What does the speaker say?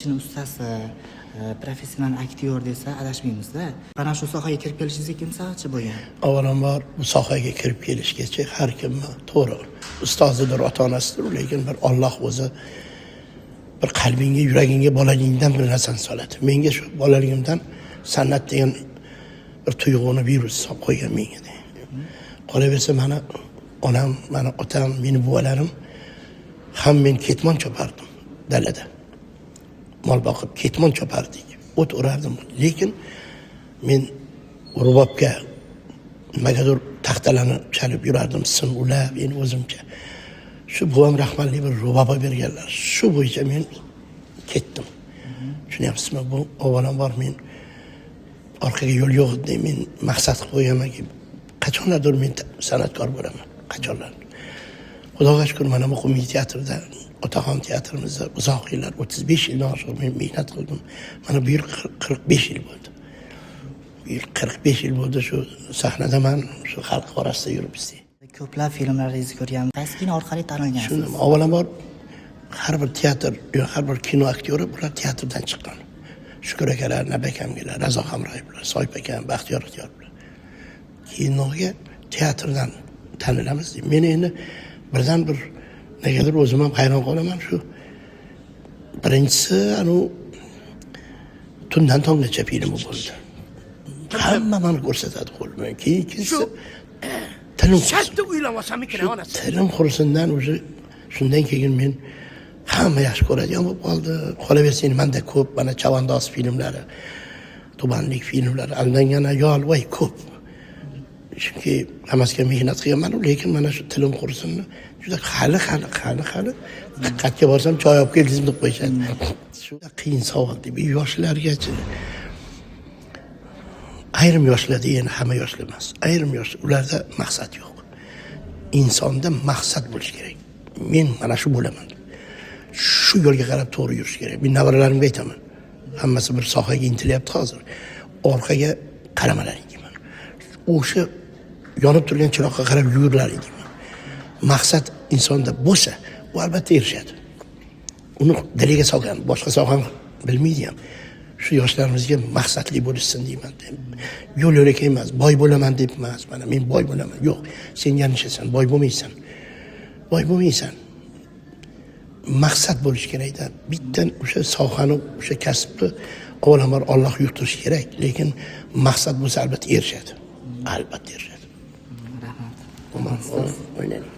Ishini ustasi, professional aktyor desa adashmaymizda. Mana shu sohaga kirib kelishingizga kim sababchi bo'lgan? Avvalambor, bu sohaga kirib kelishgacha har kimni, to'g'ri, ustozidir, ota onasidir, lekin bir Olloh o'zi bir qalbingga, yuragingga bolaligingdan bir narsani soladi. Menga shu bolaligimdan san'at degan bir tuyg'uni, virus solib qo'ygan menga. Qolaversa, mani onam, mani otam, meni buvalarim ham, men ketmon chopardim dalada, mol boqib ketmon chopardik, o't o'rardim, lekin men rubobga, nimagadir taxtalarni chalib yurardim, sim ulab. Endi o'zimcha shu buvam rahmatli bir rubob olib berganlar, shu bo'yicha men ketdim, tushunyapsizmi? Bu avvalambor men orqaga yo'l yo'q deb men maqsad qilib qo'yganmanki, qachonlardir men san'atkor bo'laman, qachonlar. Xudoga shukur, mana Muqimiy teatrida, otaxon teatrimizda uzoq yillar, 35 yildan oshiq men mehnat qildim. Mana bu yil 45 yil bo'ldi, bu yil 45 yil bo'ldi shu sahnadaman, shu xalq orasida yuribmiz. Ko'plab filmlaringizni ko'rgan. Qaysi kino orqali tanilgansiz? Shuni avvalambor har bir teatr yo har bir kino aktyori, bular teatrdan chiqqan. Shukur akalar, Nabi akamgilar, Razo Hamroyevlar, Soyib akam, Baxtiyor Ixtiyorovlar, kinoga teatrdan tanilamiz. Men endi birdan bir negadir o'zim ham hayron qolaman, shu birinchisi anavi "Tundan tonggacha" filmi bo'ldi, hamma mani ko'rsatadi qo'l bilan. Keyin ikkinchisi "Tilim qursin". Shartta uylanolsamikin onasi. "Tilim qursindan" уже shundan keyin men hamma yaxshi ko'radigan bo'lib qoldi. Qolaversa, endi manda ko'p, mana "Chavandoz" filmlari, "Tubanlik" filmlari, "Aldangan ayol", voy, ko'p, chunki hammasiga mehnat qilganman. Lekin mana shu "Tilim qursinni" juda hali hali hali hali qayerga borsam, "Choy olib keldingizmi?" deb qo'yishadi. Shu qiyin savol deb. Yoshlargachi, ayrim yoshlarda, endi hamma yoshlar emas, ayrim yosh, ularda maqsad yo'q. Insonda maqsad bo'lishi kerak, men mana shu bo'laman, shu yo'lga qarab to'g'ri yurish kerak. Men nevaralarimga aytaman, hammasi bir sohaga intilyapti hozir, orqaga qaramalaring deyman, o'sha yonib turgan chiroqqa qarab yugurlaring deyman. Maqsad insonda bo'lsa, u albatta erishadi. Uni diliga solgan, boshqa sohani bilmaydi ham. Shu yoshlarimizga maqsadli bo'lishsin deyman. Yo'l yo'lakay emas, boy bo'laman deb emas, mana men boy bo'laman, yo'q, sen yangishasan, boy bo'lmaysan, boy bo'lmaysan. Maqsad bo'lishi kerakda. Bitta o'sha sohani, o'sha kasbni avvalambor Olloh yuqtirishi kerak, lekin maqsad bo'lsa, albatta erishadi, albatta erishadi. Rahmat. Omon, o'ynaylik.